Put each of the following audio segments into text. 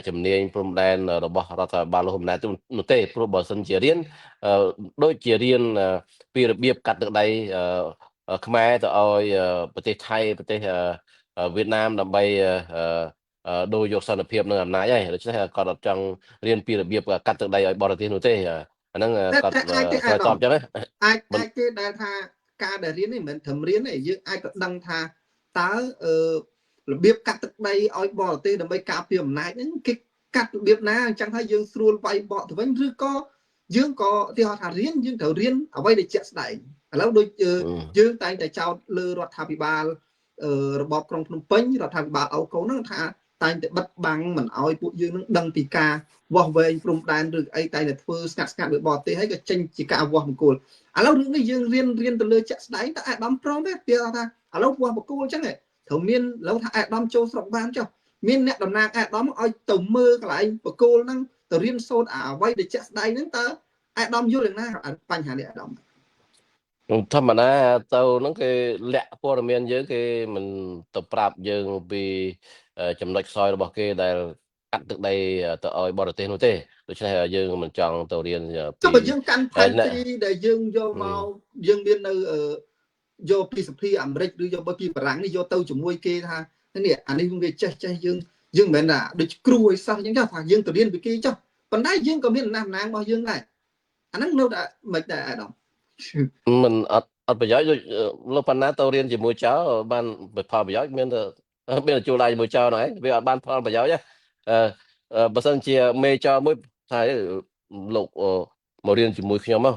ជំនាញព្រំដែនរបស់រដ្ឋាភិបាលលោកហ៊ុនម៉ាណែតនោះទេ ព្រោះបើសិនជារៀនដូចជារៀនពីរបៀបកាត់ទឹកដីខ្មែរទៅឲ្យប្រទេសថៃ ប្រទេសវៀតណាម ដើម្បីដូរយកសន្តិភាពនិងអំណាចហើយ។ ដូច្នេះគាត់អត់ចង់រៀនពីរបៀបកាត់ទឹកដីឲ្យបរទេសនោះទេ។ អាហ្នឹងគាត់ឆ្លើយតបចឹងណា អាចទេដែលថាការដែលរៀននេះមិនមែនត្រឹមរៀនទេ យើងអាចក៏ដឹងថាតើរបៀបកាត់ទឹកដីឲ្យបរទេសដើម្បីការពារអំណាចហ្នឹងគេកាត់របៀបណា អញ្ចឹងហើយយើងស្រួលវាយបកទៅវិញ ឬក៏យើងក៏ឧទាហរណ៍ថារៀន យើងត្រូវរៀនអ្វីដែលជាក់ស្ដែង។ ឥឡូវដូចយើងតែងតែចោទលើរដ្ឋាភិបាលរបបក្រុងភ្នំពេញ រដ្ឋាភិបាលអូកូហ្នឹងថាតែងតែបិទបាំងមិនអោយពួកយើងនឹងដឹងពីការវាស់វែងព្រំដែនឬអី តែងតែធ្វើស្ងាត់ស្ងាត់ដោយបរទេស ហើយក៏ចេញជាការវាស់មង្គល។ ឥឡូវរឿងនេះយើងរៀនរៀនទៅលើជាក់ស្ដែង តើអាដាមព្រមទេពីថាឥឡូវវាស់មង្គលអញ្ចឹងត្រូវមាន ឥឡូវថាអាដាមចូលស្រុកបានចុះ មានអ្នកតំណាងអាដាមឲ្យទៅមើលកន្លែងបកគលហ្នឹង ទៅរៀនសូត្រអ្វីដែលជាក់ស្ដែងហ្នឹង តើអាដាមយល់យ៉ាងណាបញ្ហានេះអាដាម? ធម្មតាទៅហ្នឹងគេលាក់ព័ត៌មានយើង គេមិនទៅប្រាប់យើងពីចំណុចខ្សោយរបស់គេដែលកាត់ទឹកដីទៅឲ្យបរទេសនោះទេ។ ដូច្នេះយើងមិនចង់ទៅរៀនពី ចុះបើយើងកាន់ផែនទីដែលយើងយកមក យើងមាននៅយកពីសភាអាមេរិក ឬយកពីបារាំងនេះយកទៅជាមួយគេថានេះអានេះវាចេះចេះ យើងយើងមិនមែនថាដូចគ្រូឲ្យសោះអញ្ចឹងចុះ ថាយើងទៅរៀនពីគេចុះ ប៉ុន្តែយើងក៏មានអំណះអំណាងរបស់យើងដែរ អាហ្នឹងនៅតែមិនដែរអាដាម? មិនអត់អត់ប្រយោជន៍។ ដូចលោកបណ្ណាទៅរៀនជាមួយចៅបានផលប្រយោជន៍ មានតែមានជួលដៃជាមួយចៅហ្នឹងឯង វាអត់បានផលប្រយោជន៍។ អឺបើសិនជាមេចៅមួយថាលោកមករៀនជាមួយខ្ញុំមក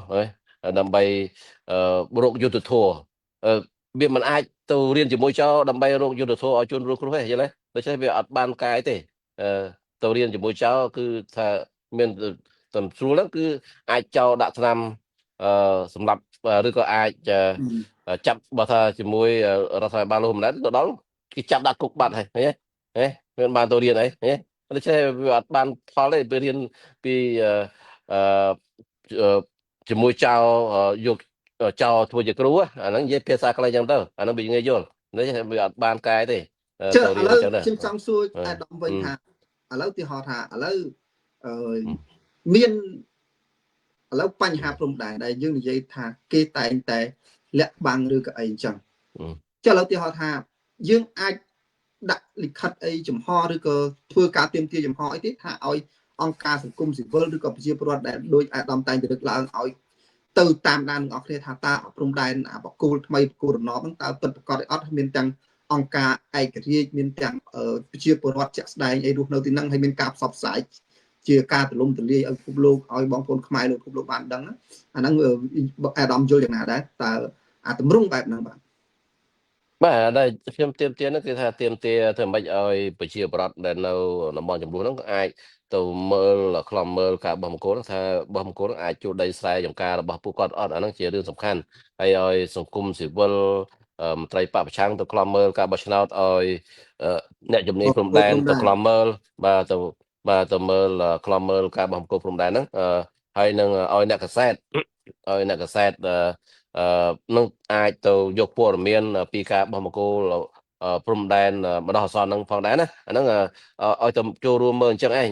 ដើម្បីរកយុទ្ធធរ វាមិនអាចទៅរៀនជាមួយចៅដើម្បីរកយុទ្ធធរឲ្យជនរងគ្រោះទេ យល់ទេ? ដូច្នេះវាអត់បានកាយទេ។ ទៅរៀនជាមួយចៅគឺថាមានតំស្រួលហ្នឹង គឺអាចចោលដាក់ថ្នាំអឺសម្រាប់ ឬក៏អាចចាប់ បើថាជាមួយរដ្ឋាភិបាលលោកមិនដែរ ទៅដល់គេចាប់ដាក់គុកបាត់ហើយ ឃើញទេ? ហេមានបានទៅរៀនអី ឃើញទេ? ដូច្នេះវាអត់បានផលទេ ពេលរៀនពីអឺជាមួយចៅ យកចៅធ្វើជាគ្រូ អាហ្នឹងនិយាយភាសាខ្លីចឹងទៅ អាហ្នឹងវាងាយយល់ នេះវាអត់បានកែទេ។ ទៅរៀនចឹងដែរ ខ្ញុំចង់សួរអាដាមវិញថា ឥឡូវទីហោថាឥឡូវអឺមានឥឡូវបញ្ហាព្រំដែនដែលយើងនិយាយថាគេតែងតែលាក់បាំងឬក៏អីអញ្ចឹង ចុះឥឡូវទីហោថាយើងអាចដាក់លិខិតអីចំហ ឬក៏ធ្វើការទៀមទាចំហអីទេ ថាឲ្យអង្គការសង្គមស៊ីវិលឬក៏ប្រជាពលរដ្ឋដែលដូចអាដាមតែងតែលើកឡើងឲ្យទៅតាមដានទាំងអស់គ្នាថា តើព្រំដែនអាបកគោលថ្មីបកគោលរណបហ្នឹងតើពិតប្រាកដអត់ មានទាំងអង្គការឯករាជ្យ មានទាំងប្រជាពលរដ្ឋជាក់ស្ដែងអីរស់នៅទីហ្នឹង ហើយមានការផ្សព្វផ្សាយជាការទលំទលាយឲ្យពិភពលោក ឲ្យបងប្អូនខ្មែរលើពិភពលោកបានដឹង អាហ្នឹងអាដាមយល់យ៉ាងណាដែរ តើអាតម្រង់បែបហ្នឹង? បាទ បាទ ដែលខ្ញុំទៀមទាហ្នឹងគឺថាទៀមទាធ្វើម៉េចឲ្យប្រជាប្រដ្ឋដែលនៅតំបន់ចំនួនហ្នឹងអាចទៅមើលខ្លំមើលការបោះមង្គលហ្នឹង ថាបោះមង្គលហ្នឹងអាចជួលដីស្រែចម្ការរបស់ពួកគាត់អត់ អាហ្នឹងជារឿងសំខាន់ ហើយឲ្យសង្គមស៊ីវិល មន្ត្រីបពប្រឆាំងទៅខ្លំមើលការបោះឆ្នោត ឲ្យអ្នកជំនាញព្រំដែនទៅខ្លំមើល បាទ ទៅបាទទៅមើលខ្លំមើលការបោះមង្គលព្រំដែនហ្នឹង ហើយនឹងឲ្យអ្នកកសែតឲ្យអ្នកកសែតអឺនឹងអាចទៅយកព័ត៌មានពីការបោះមង្គលព្រំដែនម្ដោះអាសន្នហ្នឹងផងដែរណា អាហ្នឹងឲ្យទៅចូលរួមមើលអញ្ចឹងឯង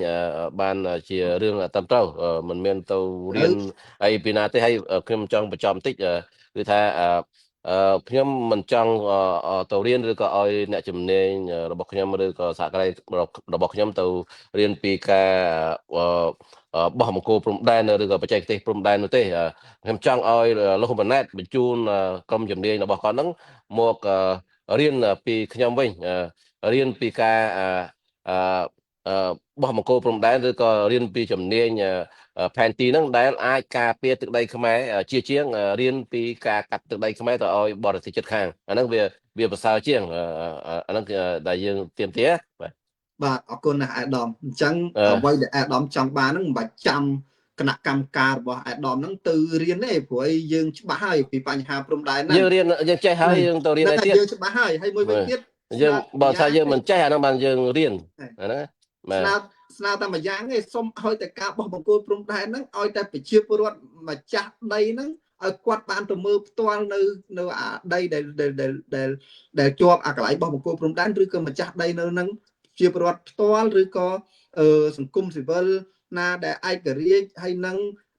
បានជារឿងត្រឹមត្រូវ មិនមានទៅរៀនអីពីណាទេ។ ហើយខ្ញុំចង់បញ្ចប់បន្តិច គឺថាអឺខ្ញុំមិនចង់ទៅរៀន ឬក៏ឲ្យអ្នកជំនាញរបស់ខ្ញុំ ឬក៏សហការីរបស់ខ្ញុំទៅរៀនពីការបោះមង្គលព្រំដែន ឬក៏បច្ចេកទេសព្រំដែននោះទេ។ ខ្ញុំចង់ឲ្យលោកហ៊ុនម៉ាណែតបញ្ជូនក្រុមជំនាញរបស់គាត់ហ្នឹងមករៀនពីខ្ញុំវិញ រៀនពីការបោះមង្គលព្រំដែន ឬក៏រៀនពីជំនាញផែនទីហ្នឹងដែលអាចការពារទឹកដីខ្មែរ ជាជាងរៀនពីការកាត់ទឹកដីខ្មែរទៅឲ្យបរទេសជិតខាង អាហ្នឹងវាប្រសើរជាង អាហ្នឹងដែលយើងទៀមទា បាទ។ បាទ អរគុណណាស់អាដាម។ អញ្ចឹងអ្វីដែលអាដាមចង់បានហ្នឹង មិនបាច់ចាំគណៈកម្មការរបស់អាដាមហ្នឹងទៅរៀនទេ ព្រោះអីយើងច្បាស់ហើយពីបញ្ហាព្រំដែនហ្នឹង យើងរៀនយើងចេះហើយ យើងទៅរៀនអីទៀត? យើងច្បាស់ហើយ។ ហើយមួយវិញទៀត យើងបើថាយើងមិនចេះ អាហ្នឹងបានយើងរៀនអាហ្នឹង បាទ ស្នើតែមួយយ៉ាងឯង សុំឲ្យតែការបោះបង្គោលព្រំដែនហ្នឹង ឲ្យតែប្រជាពលរដ្ឋម្ចាស់ដីហ្នឹងឲ្យគាត់បានទៅមើលផ្ទាល់នៅនៅអាដីដែលដែលដែលដែលជាប់អាកន្លែងបោះបង្គោលព្រំដែន ឬក៏ម្ចាស់ដីនៅហ្នឹងជាពលរដ្ឋផ្ទាល់ ឬក៏ សង្គមស៊ីវិលណាដែលឯករាជ្យ ហើយនឹង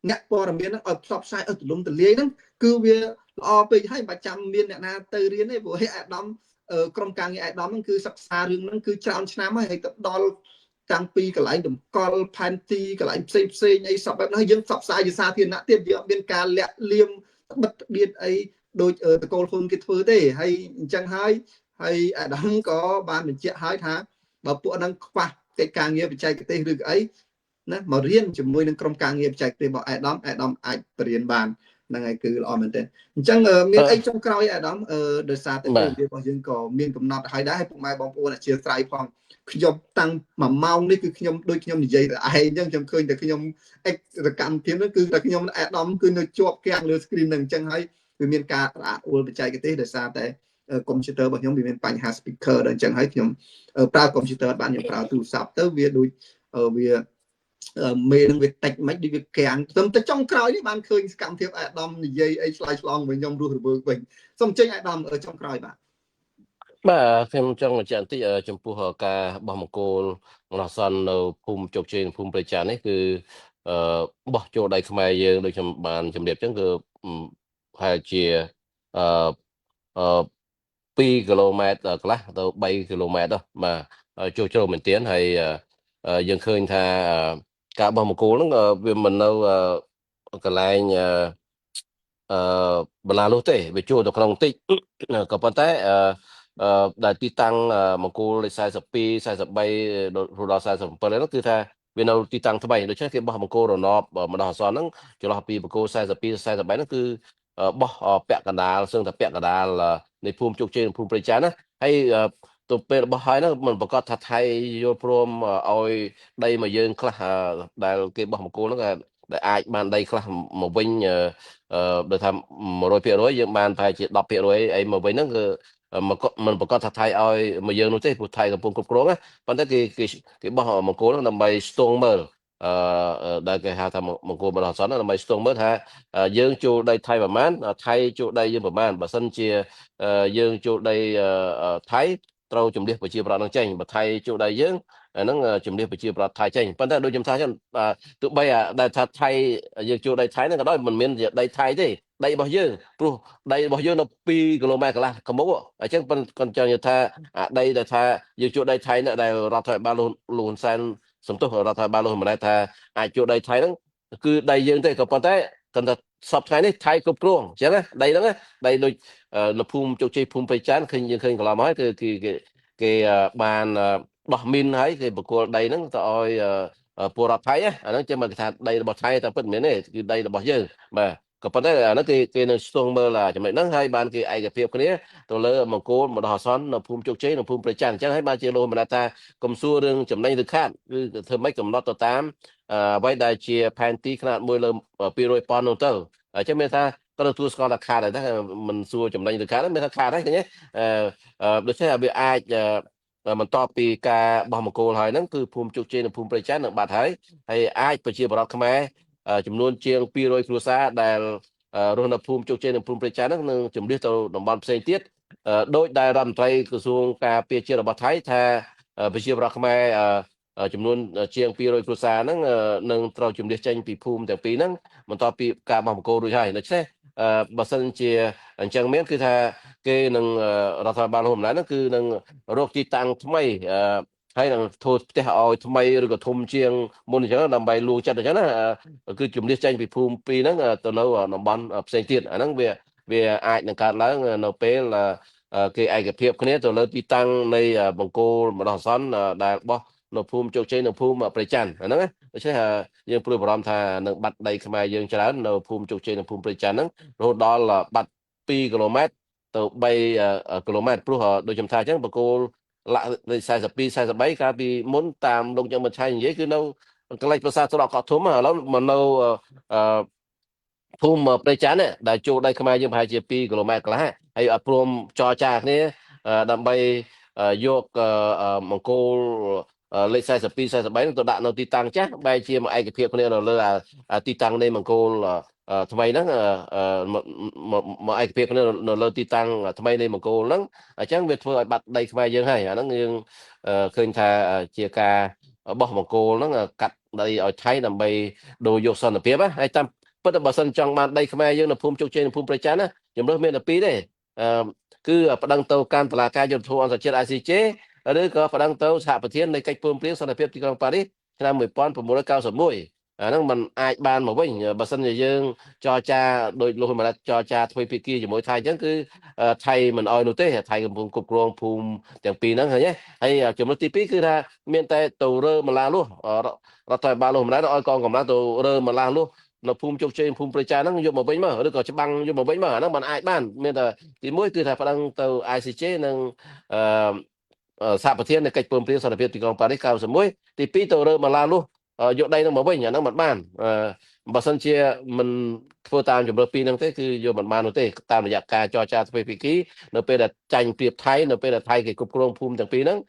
អ្នកព័ត៌មានហ្នឹងឲ្យផ្សព្វផ្សាយឲ្យទូលំទូលាយហ្នឹង គឺវាល្អពេកហើយ មិនបាច់ចាំមានអ្នកណាទៅរៀនទេ ព្រោះអាដាម ក្រុមការងារអាដាមហ្នឹងគឺសិក្សារឿងហ្នឹងគឺច្រើនឆ្នាំហើយ ហើយទៅដល់តាំងពីកន្លែងតម្កល់ផែនទី កន្លែងផ្សេងផ្សេងអីសពបែបហ្នឹង យើងផ្សព្វផ្សាយជាសាធារណៈទៀត យើងអត់មានការលាក់លៀមបិទបៀតអីដូចតកូលហ៊ុនគេធ្វើទេ។ ហើយអញ្ចឹងហើយ ហើយអាដាមក៏បានបញ្ជាក់ហើយថា បើពួកហ្នឹងខ្វះកិច្ចការងារបច្ចេកទេសឬអីណា មករៀនជាមួយនឹងក្រុមការងារបច្ចេកទេសរបស់អាដាម អាដាមអាចបរៀនបាន ហ្នឹងហើយ គឺល្អមែនទែន។ អញ្ចឹងមានអីចុងក្រោយអាដាម? ដោយសារតែពេលវេលារបស់យើងក៏មានកំណត់ហើយដែរ ហើយពុកម៉ែបងប្អូនអធិស្ឋានផង ខ្ញុំតាំង1ម៉ោងនេះគឺខ្ញុំដូចខ្ញុំនិយាយតែឯងអញ្ចឹង ខ្ញុំឃើញតែខ្ញុំអិចសកម្មភាពហ្នឹង គឺតែខ្ញុំអាដាមគឺនៅជាប់គាំងលើ screen ហ្នឹង អញ្ចឹងហើយវាមានការរអាក់អួលបច្ចេកទេស ដោយសារតែកុំព្យូទ័ររបស់ខ្ញុំវាមានបញ្ហា speaker ដល់អញ្ចឹងហើយ ខ្ញុំប្រើកុំព្យូទ័របាន ខ្ញុំប្រើទូរស័ព្ទទៅវាដូចវាមេនឹងវាតិចមិនដូចវាកាំង តែតែចុងក្រោយនេះបានឃើញសកម្មភាពអាដាមនិយាយអីឆ្លើយឆ្លងវិញ ខ្ញុំរស់រវើកវិញ។ សូមចេញអាដាមចុងក្រោយ។ បាទ បាទ ខ្ញុំចង់បញ្ជាក់បន្តិចចំពោះការបោះមង្គលមរសន្ននៅភូមិជោគជ័យ និងភូមិព្រៃចានេះ គឺអឺបោះចូលដៃខ្មែរយើង ដូចខ្ញុំបានជម្រាបអញ្ចឹង គឺប្រហែលជាអឺអឺ2គីឡូម៉ែត្រកន្លះទៅ3គីឡូម៉ែត្រ បាទ ចូលជ្រៅមែនទែន។ ហើយយើងឃើញថាការបោះមង្គលហ្នឹងវាមិននៅកន្លែងអឺបន្លាលុះទេ វាចូលទៅក្នុងតិច ក៏ប៉ុន្តែអឺដែលទីតាំងមង្គលលេខ42 43រហូតដល់47ហ្នឹង គឺថាវានៅទីតាំងថ្មី ដូច្នេះគេបោះមង្គលរណបម្ដោះអាសន្នហ្នឹង ចន្លោះពីមង្គល42 43ហ្នឹង គឺបោះពាក់កណ្ដាល សឹងតែពាក់កណ្ដាលនៃភូមិជោគជ័យនិងភូមិព្រៃចានណា។ ហើយទៅពេលរបស់ហើយហ្នឹង មិនប្រកាសថាថៃយល់ព្រមឲ្យដីមកយើងខ្លះ ដែលគេបោះមង្គលហ្នឹង ដែលអាចបានដីខ្លះមកវិញ ដូចថា100% យើងបានប្រហែលជា10%អីមកវិញហ្នឹង គឺមិនប្រកាសថាថៃឲ្យមកយើងនោះទេ ព្រោះថៃកំពុងគ្រប់គ្រងណា។ ប៉ុន្តែគេគេគេបោះមង្គលហ្នឹងដើម្បីស្ទង់មើល អឺដែលគេហៅថាមង្គលបណ្ដោះអាសន្ន ដើម្បីស្ទង់មើលថាយើងចូលដីថៃប្រមាណ ថៃចូលដីយើងប្រមាណ។ បើសិនជាយើងចូលដីថៃ ត្រូវជំនះប្រជាប្រដ្ឋនឹងចេញ បើថៃចូលដីយើង អាហ្នឹងជំនះប្រជាប្រដ្ឋថៃចេញ។ ប៉ុន្តែដូចខ្ញុំថាចឹង ទោះបីដែលថាថៃយើងចូលដីថៃហ្នឹងក៏ដោយ មិនមានដីថៃទេ ដីរបស់យើង ព្រោះដីរបស់យើងនៅ2គីឡូម៉ែត្រកន្លះកមុខអញ្ចឹង។ ប៉ុន្តែគាត់ចង់និយាយថា អាដីដែលថាយើងជួលដីថៃហ្នឹង ដែលរដ្ឋាភិបាលលោកហ៊ុនសែន សំទោស រដ្ឋាភិបាលលោកហ៊ុនម៉ាណែតថាអាចជួលដីថៃហ្នឹង គឺដីយើងទេ ក៏ប៉ុន្តែគាត់ថាសពថ្ងៃនេះថៃគ្រប់គ្រងអញ្ចឹងណា។ ដីហ្នឹងដីដូចនៅភូមិជោគជ័យ ភូមិព្រៃចាន ឃើញយើងឃើញកន្លងមកហើយ គឺគេគេបានដោះមីន ហើយគេបកគលដីហ្នឹងទៅឲ្យពលរដ្ឋថៃ អាហ្នឹងចឹងមកគេថាដីរបស់ថៃ តែពិតមិនមែនទេ គឺដីរបស់យើង បាទ។ ក៏ប៉ុន្តែអាហ្នឹងគេគេនឹងស្ទង់មើលចំណុចហ្នឹង ហើយបានគេឯកភាពគ្នាទៅលើមង្គលមដោះអាសន្ននៅភូមិជោគជ័យ និងភូមិព្រៃច័ន្ទ។ អញ្ចឹងហើយបានជាលោកមណាថា កុំសួររឿងចំណេញឬខាត គឺធ្វើម៉េចកំណត់ទៅតាមអ្វីដែលជាផែនទីខ្នាត1លើ200ប៉ុននោះទៅ។ អញ្ចឹងមានថាក៏ទទួលស្គាល់ថាខាតដែរ មិនសួរចំណេញឬខាត មានថាខាតហើយ ឃើញទេ? ដូច្នេះវាអាចបន្ទាប់ពីការបោះមង្គលហើយហ្នឹង គឺភូមិជោគជ័យនិងភូមិព្រៃច័ន្ទនឹងបាត់ហើយ ហើយអាចប្រជាពលរដ្ឋខ្មែរចំនួនជាង200គ្រួសារដែលរស់នៅភូមិជោគជ័យនិងភូមិព្រៃច័ន្ទហ្នឹង នឹងជំនះទៅតំបន់ផ្សេងទៀត ដោយដែលរដ្ឋមន្ត្រីក្រសួងការពារជាតិរបស់ថៃថា ប្រជាពលរដ្ឋខ្មែរចំនួនជាង200គ្រួសារហ្នឹង នឹងត្រូវជំនះចេញពីភូមិទាំងពីរហ្នឹង បន្ទាប់ពីការបោះមង្គលរួចហើយ។ ដូច្នេះបើសិនជាអញ្ចឹងមាន គឺថាគេនឹងរដ្ឋាភិបាលហ៊ុនម៉ាណែតហ្នឹង គឺនឹងរកទីតាំងថ្មី ហើយនឹងធ្វើផ្ទះឲ្យថ្មីឬក៏ធំជាងមុនអញ្ចឹង ដើម្បីលួងចិត្តអញ្ចឹងណា គឺជំនះចេញពីភូមិពីរហ្នឹងទៅនៅតំបន់ផ្សេងទៀត។ អាហ្នឹងវាអាចនឹងកើតឡើងនៅពេលគេឯកភាពគ្នាទៅលើទីតាំងនៃបង្គោលម្ដោះអាសន្នដែលបោះនៅភូមិជោគជ័យ និងភូមិព្រៃច័ន្ទអាហ្នឹងណា។ ដូច្នេះយើងព្រួយបារម្ភថានឹងបាត់ដីខ្មែរយើងច្រើននៅភូមិជោគជ័យ និងភូមិព្រៃច័ន្ទហ្នឹង រហូតដល់បាត់2គីឡូម៉ែត្រទៅ3គីឡូម៉ែត្រ ព្រោះដូចខ្ញុំថាអញ្ចឹង បង្គោលលាក់លេខ42 43កាលពីមុនតាមលោកយើងមិនឆៃនិយាយ គឺនៅកន្លែងប្រាសាទស្រកកោះធំ ឥឡូវមកនៅអឺភូមិព្រៃច័ន្ទដែលចូលដីខ្មែរយើងប្រហែលជា2គីឡូម៉ែត្រកន្លះ ហើយអត់ព្រមចរចាគ្នាដើម្បីយកមង្គលលេខ42 43នឹងទៅដាក់នៅទីតាំងចាស់ បែរជាមកឯកភាពគ្នានៅលើទីតាំងនៃមង្គលថ្មីហ្នឹង មកឯកភាពគ្នានៅលើទីតាំងថ្មីនៃមង្គលហ្នឹង អញ្ចឹងវាធ្វើឲ្យបាត់ដីខ្មែរយើងហើយ។ អាហ្នឹងយើងឃើញថាជាការ បោះបង្គោលហ្នឹងកាត់ដីឲ្យថៃដើម្បីដូរយកសន្តិភាពណាហើយតាមពិតបើសិនចង់បានដីខ្មែរយើងនៅភូមិជោគជ័យនៅភូមិព្រៃច័ន្ទណាជំរើសមានតែពីរទេអឺគឺប្តឹងទៅកាន់តុលាការយុត្តិធម៌អន្តរជាតិ ICJ ឬក៏ប្តឹងទៅសហប្រធាននៃកិច្ចព្រមព្រៀងសន្តិភាពទីក្រុងប៉ារីសឆ្នាំ1991អាហ្នឹងมันអាចបានមកវិញបើសិនជាយើងចរចាដោយលោកហ៊ុនម៉ាណែតចរចាធ្វើភាគីជាមួយថៃអញ្ចឹងគឺថៃមិនអោយនោះទេថៃកំពុងគ្រប់គ្រងភូមិទាំងពីរហ្នឹងឃើញទេហើយចំណុចទី2គឺថាមានតែទៅរើមឡាលុះរដ្ឋាភិបាលលោកហ៊ុនម៉ាណែតឲ្យកងកម្លាំងទៅរើមឡាលុះនៅភូមិជោគជ័យភូមិប្រជាហ្នឹងយកមកវិញមកឬក៏ច្បាំងយកមកវិញមកអាហ្នឹងมันអាចបានមានតែទី1គឺថាប្តឹងទៅ ICJ និងអឺសហប្រធាននៃកិច្ចព្រមព្រៀងសន្តិភាពទីក្រុងប៉ារីស91ទី2ទៅរើមឡាលុះយកដីនឹងមកវិញអាហ្នឹងមិនបានបើសិនជាមិនធ្វើតាមជំរើសពីរហ្នឹងទេគឺយកមិនបាននោះទេតាមរយៈការចរចាទ្វេភាគីនៅពេលដែលចាញ់ប្រៀបថៃនៅពេលដែលថៃគេគ្រប់គ្រងភូមិទាំងពីរហ្នឹង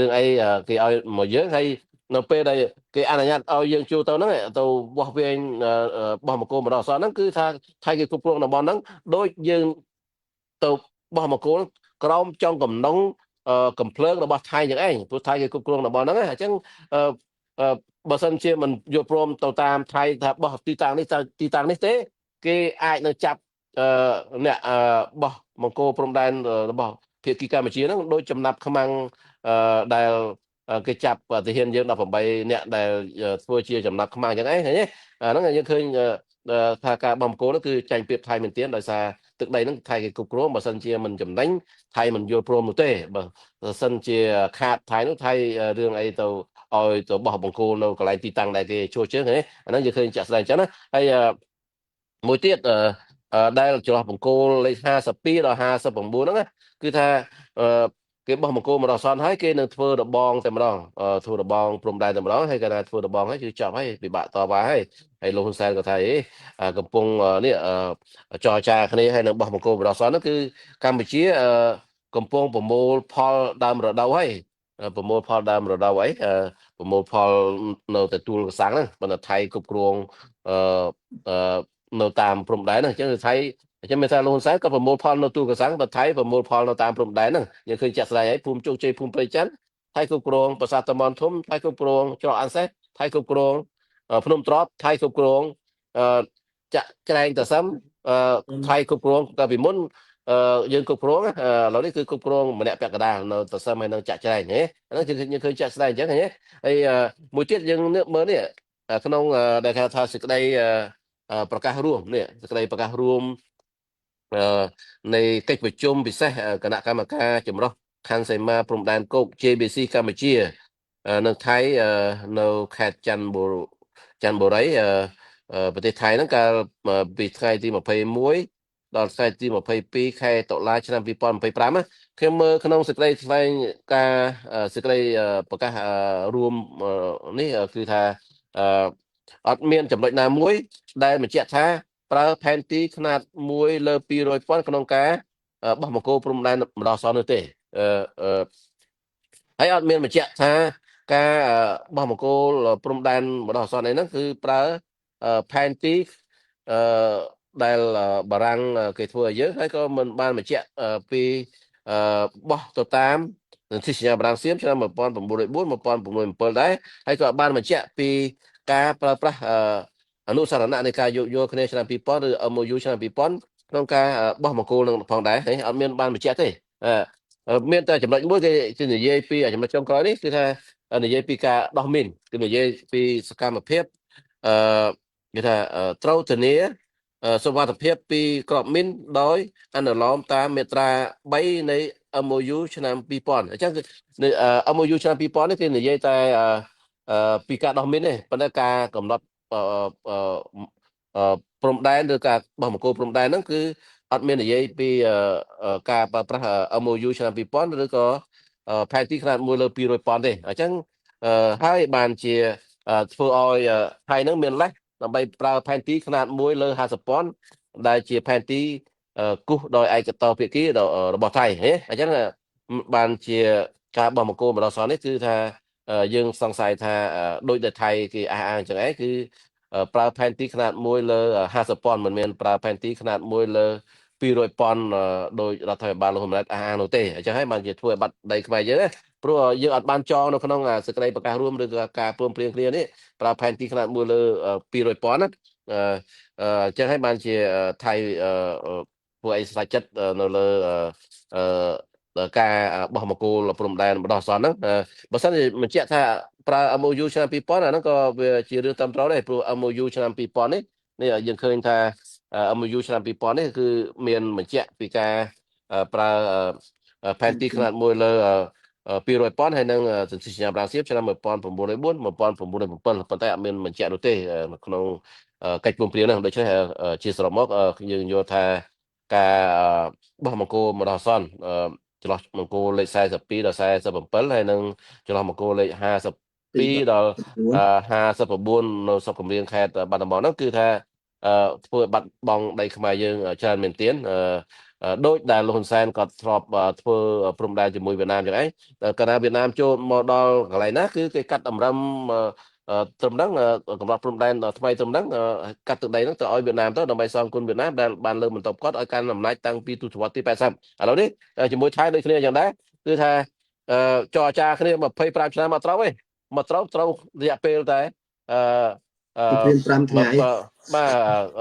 រឿងអីគេឲ្យមកយើងហើយនៅពេលដែលគេអនុញ្ញាតឲ្យយើងជួទៅហ្នឹងទៅវាស់វែងបោះមង្គលម្ដងអសន្នហ្នឹងគឺថាថៃគេគ្រប់គ្រងតំបន់ហ្នឹងដូចយើងទៅបោះមង្គលក្រោមចុងកំណងកំភ្លើងរបស់ថៃយ៉ាងឯងព្រោះថៃគេគ្រប់គ្រងតំបន់ហ្នឹងអញ្ចឹងបើសិនជាមិនយល់ព្រមទៅតាមថៃថាបោះទីតាំងនេះទៅទីតាំងនេះទេគេអាចនឹងចាប់អ្នកបោះមង្គលព្រំដែនរបស់ភាគីកម្ពុជាហ្នឹងដោយចំណាប់ខ្មាំងដែលគេចាប់ទាហានយើង18នាក់ដែលធ្វើជាចំណាប់ខ្មាំងអញ្ចឹងឯងឃើញទេអាហ្នឹងយើងឃើញថាការបោះមង្គលនោះគឺចាញ់ប្រៀបថៃមែនទែនដោយសារទឹកដីហ្នឹងថៃគេគ្រប់គ្រងបើសិនជាមិនចំណេញថៃមិនយល់ព្រមនោះទេបើសិនជាខាតថៃនោះថៃរឿងអីទៅឲ្យទៅបោះបង្គោលនៅកន្លែងទីតាំងដែលគេជួជើងហ៎អាហ្នឹងយើងឃើញចាក់ស្ដែងអញ្ចឹងណាហើយមួយទៀតដែលចន្លោះបង្គោលលេខ52ដល់59ហ្នឹងគឺថាគេបោះបង្គោលមកដល់សនហើយគេនឹងធ្វើរបងតែម្ដងធ្វើរបងព្រំដែនតែម្ដងហើយគេថាធ្វើរបងហើយគឺចប់ហើយពិបាកតវ៉ាហើយហើយលោកហ៊ុនសែនក៏ថាអេកំពុងនេះចរចាគ្នាហើយនឹងបោះបង្គោលមកដល់សនហ្នឹងគឺកម្ពុជាកំពុងប្រមូលផលដើមរដូវហើយប្រមូលផលដើមរដូវអីប្រមូលផលនៅតែទួលកសាំងហ្នឹងប៉ុន្តែថៃគ្រប់គ្រងអឺនៅតាមព្រំដែនហ្នឹងអញ្ចឹងថៃអញ្ចឹងមានថាលោកហ៊ុនសែនក៏ប្រមូលផលនៅទួលកសាំងតែថៃប្រមូលផលនៅតាមព្រំដែនហ្នឹងយើងឃើញចាក់ស្ដែងហើយភូមិជោគជ័យភូមិព្រៃច័ន្ទថៃគ្រប់គ្រងប្រាសាទតំបន់ធំថៃគ្រប់គ្រងច្រកអាន់សេះថៃគ្រប់គ្រងភ្នំទ្របថៃគ្រប់គ្រងចាក់ច្រែងតសឹមថៃគ្រប់គ្រងកាលពីមុនយើងគ្រប់គ្រងឥឡូវនេះគឺគ្រប់គ្រងម្នាក់ពាក់កណ្ដាលនៅតសឹមហើយនៅចាក់ច្រែងហ៎អាហ្នឹងយើងឃើញចាក់ស្ដែងអញ្ចឹងហ៎ហើយមួយទៀតយើងមើលនេះក្នុងដែលគេថាសេចក្តីប្រកាសរួមនេះសេចក្តីប្រកាសរួមនៃកិច្ចប្រជុំពិសេសគណៈកម្មការចម្រុះខណ្ឌសីមាព្រំដែនគោក JBC កម្ពុជានៅថៃនៅខេត្តច័ន្ទបុរីប្រទេសថៃហ្នឹងកាលពីថ្ងៃទី21ដល់ថ្ងៃទី22ខែតុលាឆ្នាំ2025ខ្ញុំមើលក្នុងសេចក្តីថ្លែងការសេចក្តីប្រកាសរួមនេះគឺថាអត់មានចំណុចណាមួយដែលបញ្ជាក់ថាប្រើផែនទីខ្នាត1លើ200ពាន់ក្នុងការបោះបង្គោលព្រំដែនម្ដងសននោះទេអឺហើយអត់មានបញ្ជាក់ថាការបោះបង្គោលព្រំដែនម្ដងសនអីហ្នឹងគឺប្រើផែនទីអឺដែលបារាំងគេធ្វើឲ្យយើងហើយក៏មិនបានបញ្ជាក់ពីបោះទៅតាមសន្ធិសញ្ញាបារាំងសៀមឆ្នាំ1904 1907ដែរហើយក៏បានបញ្ជាក់ពីការប្រើប្រាស់អនុសារណៈនៃការយោគយល់គ្នាឆ្នាំ2000ឬ MOU ឆ្នាំ2000ក្នុងការបោះបង្គោលនឹងផងដែរហើយអត់មានបានបញ្ជាក់ទេមានតែចំណុចមួយគេនិយាយពីចំណុចចុងក្រោយនេះគឺថានិយាយពីការដោះមីនគឺនិយាយពីសកម្មភាពអឺគេថាត្រូវធានាសុវត្ថិភាពពីក្របមីនដោយអនុលោមតាមមាត្រា3នៃ MOU ឆ្នាំ2000អញ្ចឹងគឺ MOU ឆ្នាំ2000នេះគេនិយាយតែពីការដោះមីនទេប៉ុន្តែការកំណត់ព្រំដែនឬការបោះបង្គោលព្រំដែនហ្នឹងគឺអត់មាននិយាយពីការប្រើប្រាស់ MOU ឆ្នាំ2000ឬក៏ផែនទីខ្នាត1លើ200ប៉ុនទេអញ្ចឹងហើយបានជាធ្វើឲ្យថៃហ្នឹងមានលេសដើម្បីប្រើផែនទីខ្នាត1លើ50ប៉ុនដែលជាផែនទីគូសដោយឯកតោភាគីរបស់ថៃហ៎អញ្ចឹងបានជាការបោះបង្គោលម្ដងសនេះគឺថាយើងសង្ស័យថាដោយដែលថៃគេអះអាងអញ្ចឹងឯងគឺប្រើផែនទីខ្នាត1លើ50ប៉ុនមិនមែនប្រើផែនទីខ្នាត1លើ200ប៉ុនដោយរដ្ឋាភិបាលលោកហ៊ុនម៉ាណែតអះអាងនោះទេអញ្ចឹងហើយបានជាធ្វើឲ្យបាត់ដីខ្មែរយើង ព្រោះយើងអត់បានចងនៅក្នុងសេចក្តីប្រកាសរួមឬក៏ការព្រមព្រៀងគ្នានេះប្រើផែនទីខ្នាត1លើ200,000ណាអឺអញ្ចឹងហើយបានជាថៃធ្វើអីស្រាច់ចិត្តនៅលើអឺការបោះមង្គលព្រំដែនបណ្ដោះអាសន្នហ្នឹងបើសិនជាបញ្ជាក់ថាប្រើ MOU ឆ្នាំ2000អាហ្នឹងក៏វាជារឿងត្រឹមត្រូវដែរព្រោះ MOU ឆ្នាំ2000នេះនេះយើងឃើញថា MOU ឆ្នាំ2000នេះគឺមានបញ្ជាក់ពីការប្រើផែនទីខ្នាត1លើ200,000ហើយនឹងសន្ធិសញ្ញាប្រាសៀបឆ្នាំ1904 1907ប៉ុន្តែអត់មានបញ្ជាក់នោះទេក្នុងកិច្ចព្រមព្រៀងហ្នឹងដូច្នេះជាសរុបមកយើងយល់ថាការបោះមង្គលម្ដងអាសន្នចន្លោះមង្គលលេខ42ដល់47ហើយនឹងចន្លោះមង្គលលេខ52ដល់59នៅស្រុកកំរៀងខេត្តបាត់ដំបងហ្នឹងគឺថាធ្វើឲ្យបាត់បង់ដីខ្មែរយើងច្រើនមែនទែនដូចដែលលោកហ៊ុនសែនគាត់ធ្លាប់ធ្វើព្រំដែនជាមួយវៀតណាមចឹងឯងកាលណាវៀតណាមចូលមកដល់កន្លែងណាគឺគេកាត់តម្រឹមត្រឹមហ្នឹងកំណត់ព្រំដែនថ្មីត្រឹមហ្នឹងកាត់ទឹកដីហ្នឹងទៅឲ្យវៀតណាមទៅដើម្បីសងគុណវៀតណាមដែលបានលើកបន្ទប់គាត់ឲ្យកាន់អំណាចតាំងពីទសវត្សរ៍ទី80ឥឡូវនេះជាមួយថៃដូចគ្នាយ៉ាងដែរគឺថាចរចាគ្នា25ឆ្នាំមកត្រូវឯងមកត្រូវត្រូវរយៈពេលតែអឺអឺ 5ថ្ងៃបា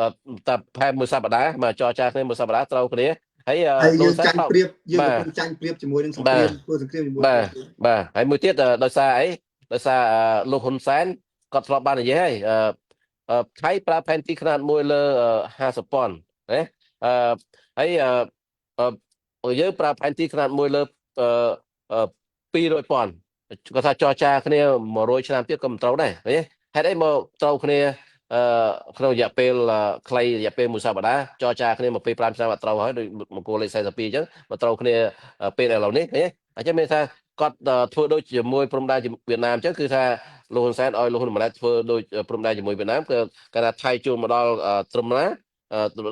ទតែផែមួយសប្តាហ៍បាទចរចាគ្នាមួយសប្តាហ៍ត្រូវគ្នាហើយ ហើយយើងចាញ់ប្រៀបយើងកំពុងចាញ់ប្រៀបជាមួយនឹងសង្គ្រាមធ្វើសង្គ្រាមជាមួយ បាទបាទហើយមួយទៀតដោយសារអីដោយសារលោកហ៊ុនសែនគាត់ធ្លាប់បាននិយាយហើយថៃប្រើផែនទីខ្នាត1លើ50,000ណាអឺហើយយើងប្រើផែនទីខ្នាត1លើ200,000គាត់ថាចរចាគ្នា100ឆ្នាំទៀតក៏មិនត្រូវដែរឃើញទេហេតុអីមកត្រូវគ្នាអឺក្នុងរយៈពេលខ្លីរយៈពេលមួយសប្តាហ៍ចរចាគ្នា25ឆ្នាំអត់ត្រូវហើយដូចមង្គលលេខ42អញ្ចឹងមកត្រូវគ្នាពេលឥឡូវនេះឃើញទេអញ្ចឹងមានថាគាត់ធ្វើដូចជាមួយព្រំដែនវៀតណាមអញ្ចឹងគឺថាលោកហ៊ុនសែនឲ្យលោកហ៊ុនម៉ាណែតធ្វើដូចព្រំដែនជាមួយវៀតណាមគឺកាលណាថៃជួលមកដល់ត្រឹមណា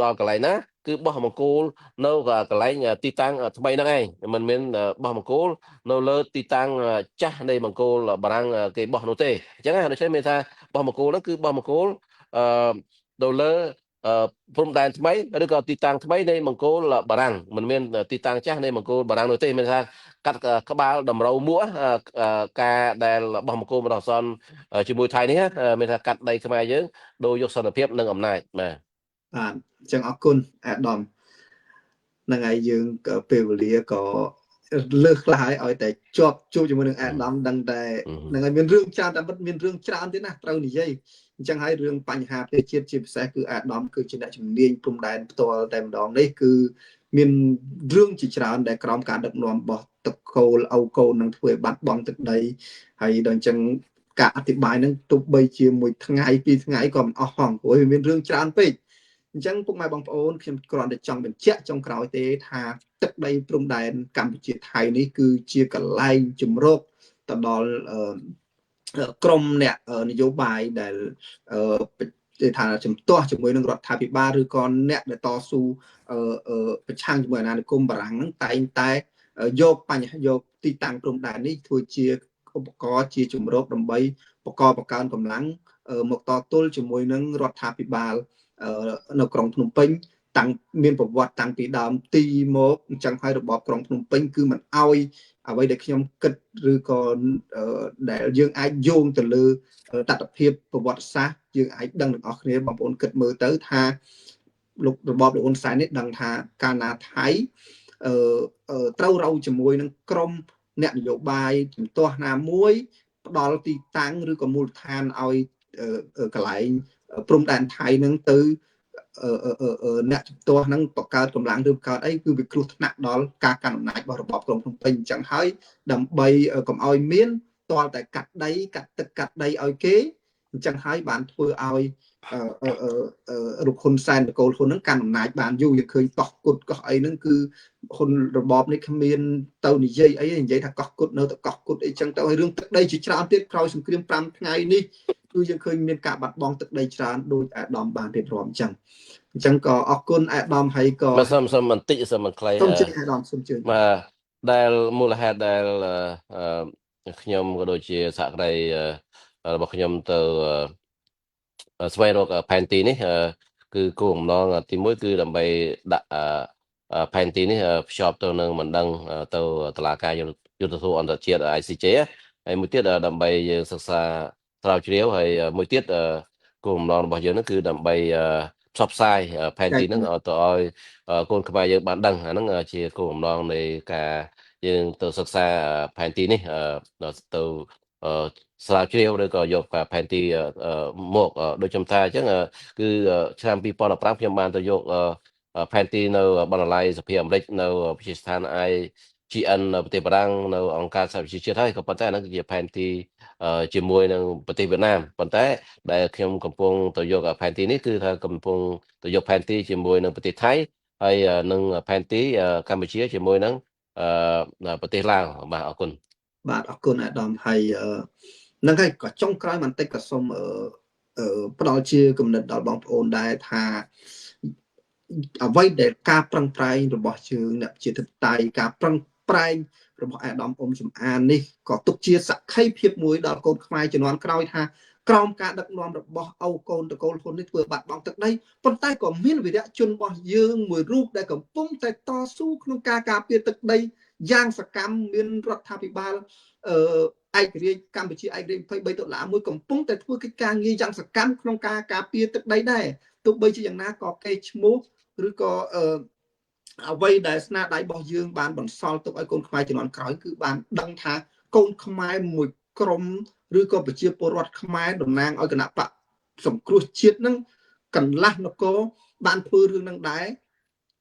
ដល់កន្លែងណាគឺបោះមង្គលនៅកន្លែងទីតាំងថ្មីហ្នឹងឯងមិនមែនបោះមង្គលនៅលើទីតាំងចាស់នៃមង្គលបារាំងគេបោះនោះទេអញ្ចឹងដូច្នេះមានថាបោះមង្គលហ្នឹងគឺបោះមង្គលអឺនៅលើព្រំដែនថ្មីឬក៏ទីតាំងថ្មីនៃមង្គលបារាំងមិនមានទីតាំងចាស់នៃមង្គលបារាំងនោះទេមានថាកាត់ក្បាលតម្រូវមួកការដែលបោះមង្គលម្ដងសនជាមួយថៃនេះមានថាកាត់ដីខ្មែរយើងដោយយកសន្តិភាពនិងអំណាចបាទ បាទអញ្ចឹងអរគុណអាដាមហ្នឹងហើយយើងពេលវេលាក៏លើសខ្លះហើយឲ្យតែជាប់ជួបជាមួយនឹងអាដាមដឹងតែហ្នឹងហើយមានរឿងច្រើនតែមានរឿងច្រើនទៀតណាត្រូវនិយាយអញ្ចឹងហើយរឿងបញ្ហាប្រទេសជាតិជាពិសេសគឺអាដាមគឺជាអ្នកជំនាញព្រំដែនផ្ទាល់តែម្ដងនេះគឺមានរឿងជាច្រើនដែលក្រោមការដឹកនាំរបស់ទឹកកូលអូកូននឹងធ្វើឲ្យបាត់បង់ទឹកដីហើយដល់អញ្ចឹងការអធិប្បាយនឹងទោះបីជាមួយថ្ងៃពីរថ្ងៃក៏មិនអស់ផងព្រោះវាមានរឿងច្រើនពេកអញ្ចឹងពុកម៉ែបងប្អូនខ្ញុំគ្រាន់តែចង់បញ្ជាក់ចុងក្រោយទេថាទឹកដីព្រំដែនកម្ពុជាថៃនេះគឺជាកន្លែងជំរកទៅដល់ក្រមអ្នកនយោបាយដែលគេថាជំទាស់ជាមួយនឹងរដ្ឋាភិបាលឬក៏អ្នកដែលតស៊ូប្រឆាំងជាមួយអាណានិគមបារាំងហ្នឹងតែងតែយកបញ្ហាយកទីតាំងព្រំដែននេះធ្វើជាឧបករណ៍ជាជំរកដើម្បីបង្កបង្កើនកម្លាំងមកតទល់ជាមួយនឹងរដ្ឋាភិបាលនៅក្រុងភ្នំពេញតាំងមានប្រវត្តិតាំងពីដើមទីមកអញ្ចឹងហើយរបបក្រុងភ្នំពេញគឺមិនអោយអ្វីដែលខ្ញុំគិតឬក៏ដែលយើងអាចយោងទៅលើតថភាពប្រវត្តិសាស្ត្រយើងអាចដឹងទាំងអស់គ្នាបងប្អូនគិតមើលទៅថាលោករបបលោកហ៊ុនសែននេះដឹងថាកាលណាថៃត្រូវរោជាមួយនឹងក្រុមអ្នកនយោបាយជំទាស់ណាមួយផ្ដល់ទីតាំងឬក៏មូលដ្ឋានឲ្យកន្លែងព្រំដែនថៃនឹងទៅអ្នកជំទាស់ហ្នឹងបង្កើតកម្លាំងឬបង្កើតអីគឺវាគ្រោះថ្នាក់ដល់ការកាន់អំណាចរបស់របបក្រុងភ្នំពេញអញ្ចឹងហើយដើម្បីកុំឲ្យមានទាល់តែកាត់ដីកាត់ទឹកកាត់ដីឲ្យគេអញ្ចឹងហើយបានធ្វើឲ្យរូបហ៊ុនសែនតកូលហ៊ុនហ្នឹងកាន់អំណាចបានយូរយើងឃើញកោះគុតកោះអីហ្នឹងគឺហ៊ុនរបបនេះគ្មានទៅនិយាយអីនិយាយថាកោះគុតនៅតែកោះគុតអីចឹងទៅហើយរឿងទឹកដីជាច្រើនទៀតក្រោយសង្គ្រាម5ថ្ងៃនេះគឺយើងឃើញមានការបាត់បង់ទឹកដីច្រើនដោយអាដាមបានរៀបរាប់អញ្ចឹងអញ្ចឹងក៏អរគុណអាដាមហើយក៏បាទសូមបន្តិចសូមបន្ខ្លីសូមជឿអាដាមសូមជឿបាទដែលមូលហេតុដែលខ្ញុំក៏ដូចជាសហក្រីរបស់ខ្ញុំទៅស្វែងរកផែនទីនេះគឺគោលបំណងទី1គឺដើម្បីដាក់ផែនទីនេះភ្ជាប់ទៅនឹងបណ្ដឹងទៅតុលាការ យុត្តិធម៌អន្តរជាតិ ICJ ហើយមួយទៀតដើម្បីយើងសិក្សាស្រាវជ្រាវហើយមួយទៀតគោលបំណងរបស់យើងហ្នឹងគឺដើម្បីផ្សព្វផ្សាយផែនទីហ្នឹងឲ្យទៅឲ្យកូនខ្មែរយើងបានដឹងអាហ្នឹងជាគោលបំណងនៃការយើងទៅសិក្សាផែនទីនេះទៅស្រាវជ្រាវឬក៏យកផែនទីមកដូចខ្ញុំថាអញ្ចឹងគឺឆ្នាំ2015ខ្ញុំបានទៅយកផែនទីនៅបណ្ណាល័យសភាអាមេរិកនៅវិទ្យាស្ថាន IGN នៅប្រទេសបារាំងនៅអង្គការសហប្រជាជាតិហើយក៏ប៉ុន្តែអាហ្នឹងគឺជាផែនទីជាមួយនឹងប្រទេសវៀតណាមប៉ុន្តែដែលខ្ញុំកំពុងទៅយកផែនទីនេះគឺថាកំពុងទៅយកផែនទីជាមួយនឹងប្រទេសថៃហើយនិងផែនទីកម្ពុជាជាមួយនឹងប្រទេសឡាវបាទអរគុណ បាទអរគុណអាដាមហើយហ្នឹងហើយក៏ចុងក្រោយបន្តិចក៏សូមផ្ដល់ជាគំនិតដល់បងប្អូនដែរថាអ្វីដែលការប្រឹងប្រែងរបស់ជើងអ្នកជាធិបតេយ្យការប្រឹងប្រែងរបស់អាដាមអ៊ុំសំអាននេះក៏ទុកជាសក្ខីភាពមួយដល់កូនខ្មែរជំនាន់ក្រោយថាក្រោមការដឹកនាំរបស់ឪកូនតកូលហ៊ុននេះធ្វើបាត់បង់ទឹកដីប៉ុន្តែក៏មានវីរៈជនរបស់យើងមួយរូបដែលកំពុងតែតស៊ូក្នុងការការពារទឹកដីយ៉ាងសកម្មមានរដ្ឋាភិបាលអឺឯករាជ្យកម្ពុជាឯករាជ្យ23ដុល្លារមួយកំពុងតែធ្វើកិច្ចការងារយ៉ាងសកម្មក្នុងការការពារទឹកដីដែរទោះបីជាយ៉ាងណាក៏គេឈ្មោះឬក៏អឺអ្វីដែលស្នាដៃរបស់យើងបានបន្សល់ទុកឲ្យកូនខ្មែរជំនាន់ក្រោយគឺបានដឹងថាកូនខ្មែរមួយក្រុមឬក៏ប្រជាពលរដ្ឋខ្មែរតំណាងឲ្យគណៈបកសង្គ្រោះជាតិនឹងកន្លះនគរបានធ្វើរឿងនឹងដែរ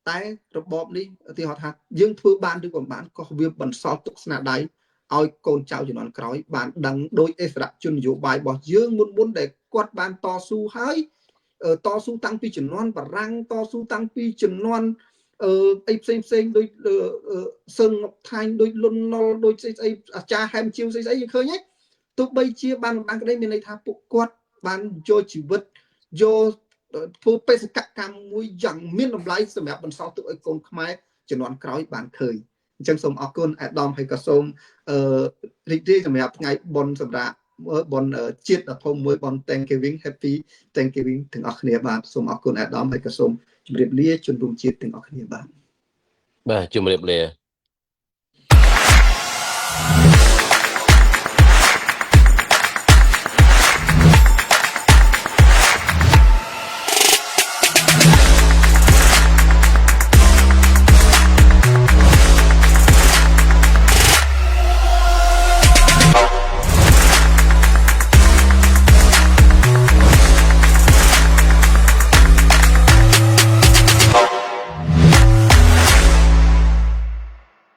តែរបបនេះឧទាហរណ៍ថាយើងធ្វើបានឬក៏មិនបានក៏វាបន្សល់ទុកស្នាដៃឲ្យកូនចៅជំនាន់ក្រោយបានដឹងដោយអិសរាជជននយោបាយរបស់យើងមុនមុនដែលគាត់បានតស៊ូហើយតស៊ូតាំងពីជំនាន់បារាំងតស៊ូតាំងពីជំនាន់អឺអីផ្សេងផ្សេងដូចសឹងងប់ថៃដូចលុនណុលដូចស្អីស្អីអាចារ្យហែមជាវស្អីស្អីយើងឃើញទេទោះបីជាបានបានក្តីមានន័យថាពួកគាត់បានយកជីវិតយកធ្វើបេសកកម្មមួយយ៉ាងមានតម្លៃសម្រាប់បន្សល់ទុកឲ្យកូនខ្មែរជំនាន់ក្រោយបានឃើញអញ្ចឹងសូមអរគុណអាដាមហើយក៏សូមអឺរីករាយសម្រាប់ថ្ងៃបុណ្យសម្រាប់បុណ្យជាតិដ៏ធំមួយបុណ្យ Thanksgiving, Happy Thanksgiving ទាំងអស់គ្នាបាទសូមអរគុណអាដាមហើយក៏សូមជម្រាបលាជនរួមជាតិទាំងអស់គ្នាបាទ បាទជម្រាបលា។